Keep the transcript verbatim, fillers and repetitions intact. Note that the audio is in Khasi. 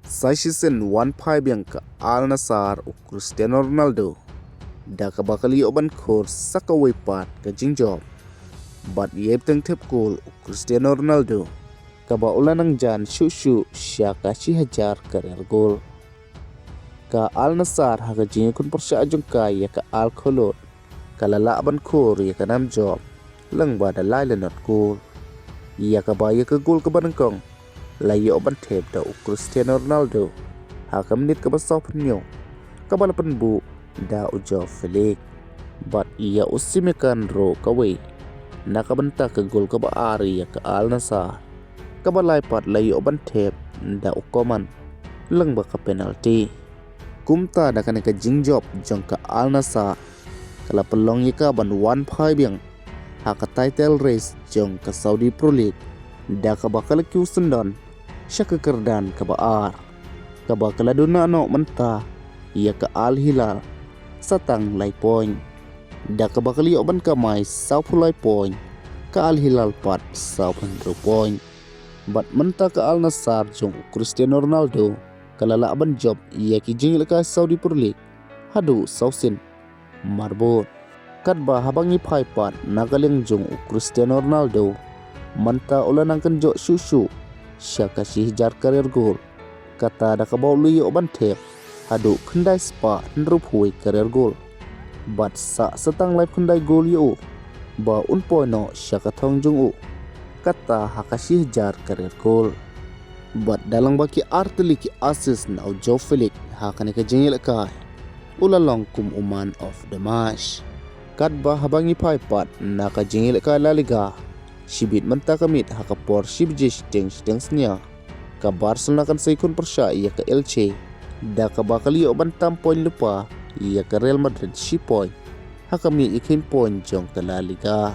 Sa shisien wan phai biang ka Al Nassr u Cristiano Ronaldo da kaba ka la ïoh ban khur sa kawei pat ka jingjop. Bad ïa i bteng thep gol u Cristiano Ronaldo kaba u la nang jan shuh shuh sha ka shi hajar ka riar gol. Ka Al Nassr ha ka jingïakhun pyrshah jong ka ïa ka Al Kholood ka la lah ban khur ïa ka nam jop lyngba da lai lanot gol. Ïa kaba ïa ka gol kaba nyngkong la ïoh ban thep da u Cristiano Ronaldo ha ka minit kaba sawphew hynñiew, kaba la pynbuh da u Joao Felix. Bad ïa u Simekan ruh kawei na ka bynta ka gol kaba ar ïa ka Al Nassr, kaba lai pat la ïoh ban thep da u Coman lyngba ka penalti. Kumta da kane ka jingjop jong ka Al Nassr ka la pynlong ïa ka ban wan phai biang ha ka title race jong ka Saudi Pro League da kaba ka la kiew syndon sha ka kyrdan kaba ar, kaba ka la duna noh mynta ïa ka Al Hilal sa tang lai point. Da kaba ka la ïoh ban kamai sawphew lai point, ka Al Hilal pat sawphew hynriew point. Bad mynta ka Al Nassr jong u Cristiano Ronaldo ka la lah ban jop ïa ki jingïalehkai Saudi Pro League haduh saw sien marbud. Katba haba ngi phai pat na ka liang jong u Cristiano Ronaldo, mynta u la nang kynjoh shuh shuh sha ka shi hajar ka riar gol. Kata da kaba u la ïoh ban thep haduh khyndai spah hynriewphew wei ka riar gol. Bad sah sa tang laiphew khyndai gol ïa u ba un poi noh sha ka thong jong u, kata ha ka shi hajar ka riar gol. Bad da lyngba ki ar tylli ki assist na u Joao Felix ha kane ka jingïalehkai, u la long kum u man of the match. Katba haba ngi phai pat na ka jingïalehkai La Liga, shibit mynta ka miet ha ka por shi baje shiteng shiteng synñia, ka Barcelona kan sa ïakhun pyrshah ïa ka Elche, da kaba ka la ïoh ban tam point lypa ïa ka Real Madrid shi point ha ka miet ïakhun point jong ka La Liga.